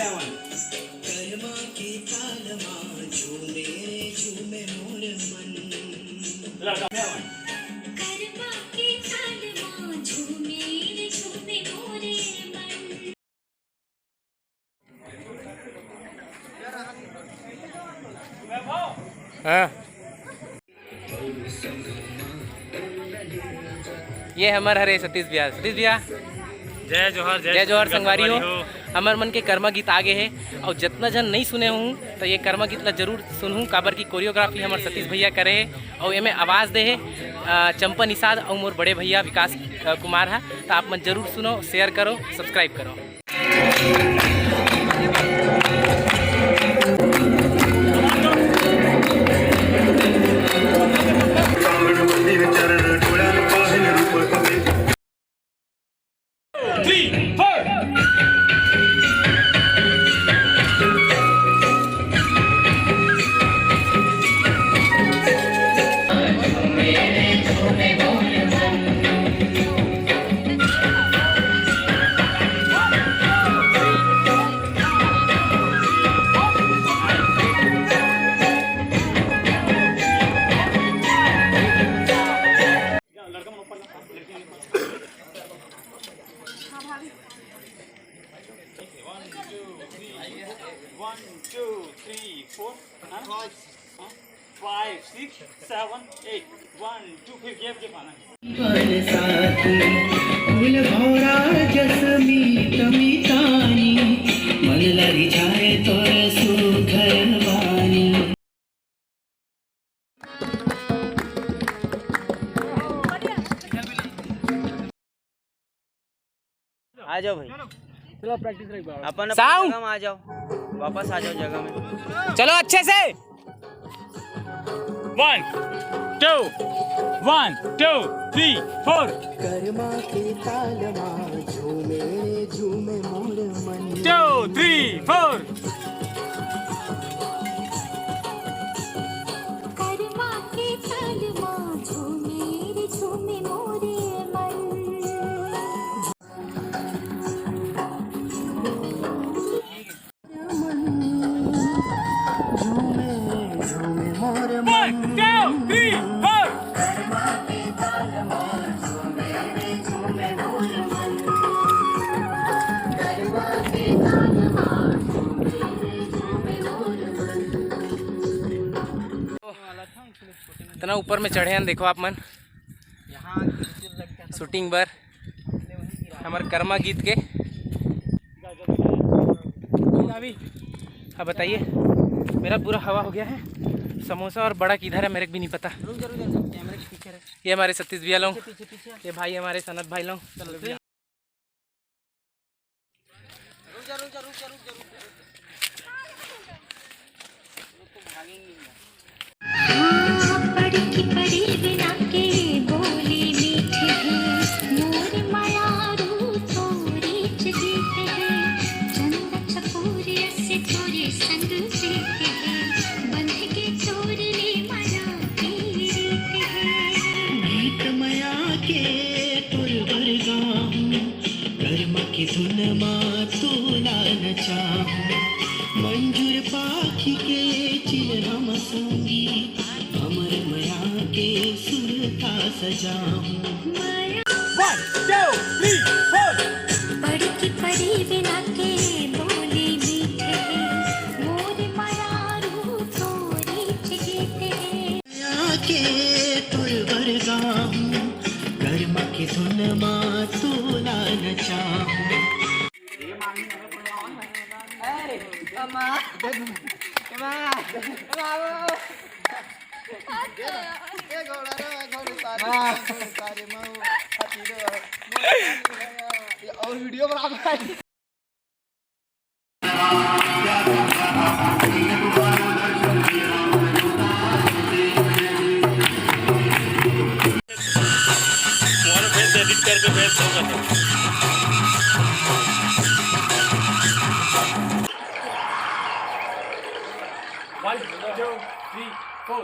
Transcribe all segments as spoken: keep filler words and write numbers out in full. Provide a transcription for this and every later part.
करमा के ताल मा झूमे रे झूमे मोर मन। लड़का। करमा के ताल मा झूमे रे झूमे मोर मन। हाँ। ये हमर हरे सतीश भैया। सतीश भैया, जय जोहार, जय जय जोहार छत्तीसगढ़ संगवारी हो। संगवारी हो। हमर मन के करमा गीत आगे हे, अउ जतना झन नइ सुने हूँ तो ये करमा गीत ला जरूर सुनहूँ, काबर की कोरियोग्राफी हमर सतीश भैया करे हे, अउ एमे आवाज दे हे अ, चंपा निषाद अउ मोर बड़े भैया विकास अ, कुमार हा। तो आप मन जरूर सुनो, share करो, subscribe करो। Three, four. One, two, three, four, हाँ? Five, six, seven, eight. One, two, फिर gap, gap आना है। फूल भौरा जस मीत मितानी, मन लरि जाए तोर सुघर बानी। आ जाओ भाई। चलो, प्रैक्टिस रही बाबा। अपन अपन साउंड। जगह में आ जाओ, वापस आ जाओ जगह में। चलो अच्छे से। One, two, one, two, three, four. Karma के ताल मा झूमे रे झूमे मोर मन। Two, three, four. करमा के ताल मा झूमे रे झूमे मोर मन। One, two, three, four. इतना ऊपर में चढ़े हैं, देखो आप मन। यहाँ shooting बर हमर करमा गीत के। अभी हाँ, बताइए, मेरा पूरा हवा हो गया है। समोसा और बड़ा किधर है, मेरे को भी नहीं पता। रुक जा, रुक जा, कैमरे के पीछे रहे। ये हमारे सतीश भैया लोग, पीछे, पीछे, पीछे। ये भाई हमारे सनत भाई लोग। चलो भैया। रुक जा, रुक जा, रुक जा, रुक जा, रुक जा। लोग तो भागेंगे ही। हाँ, बड़की परी बिना के बोली मीठ हे, मोर मयारू तोरी चहेत हे, चंदा चकोर अस तोरे संग प्रीत हे, बंध के तोर ले मया के रीत हे। मीत मया के तोर बरगाहूँ, करमा के धुन मा तोला नचाहूँ। मंजूर पाखी के चिलम संगी, हमर मया के सुरता सजाहूँ। One, two, three, four. बड़की परी बिना के बोली मीठ हे, मोर मयारू तोरी चहेत हे। आके तोर बरगाहूँ, करमा के धुन मा तोला नचाहूँ। और वीडियो बना भाई। तुम्हारा फेस एडिट करके भेज दूंगा तो। One, two, three, four.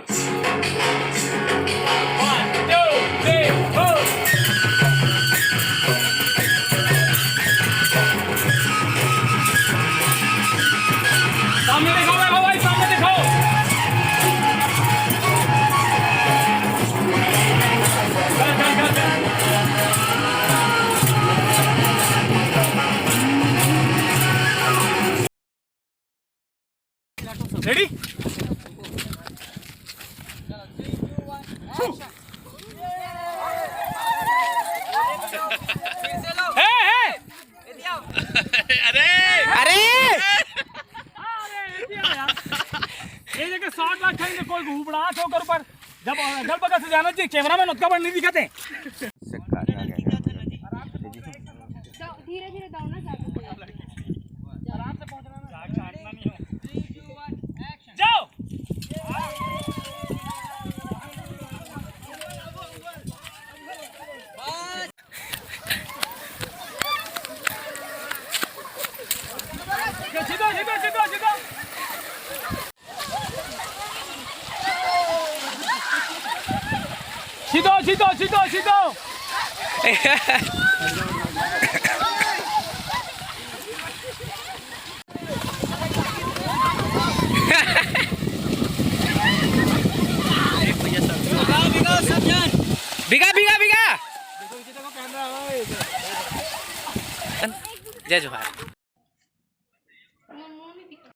One, two, three, four. उबड़ा के ओकर ऊपर। जब अगल बगल से जाना चाहिए, कैमरा मैन ओतका बड़ नहीं दिखते। धीरे धीरे दौड़ना चाहते। जाओ। सीधा, सीधा, सीधा, सीधा। सीधा, सीधा, सीधा, सीधा। बिगा, बिगा, बिगा। जय जोहार।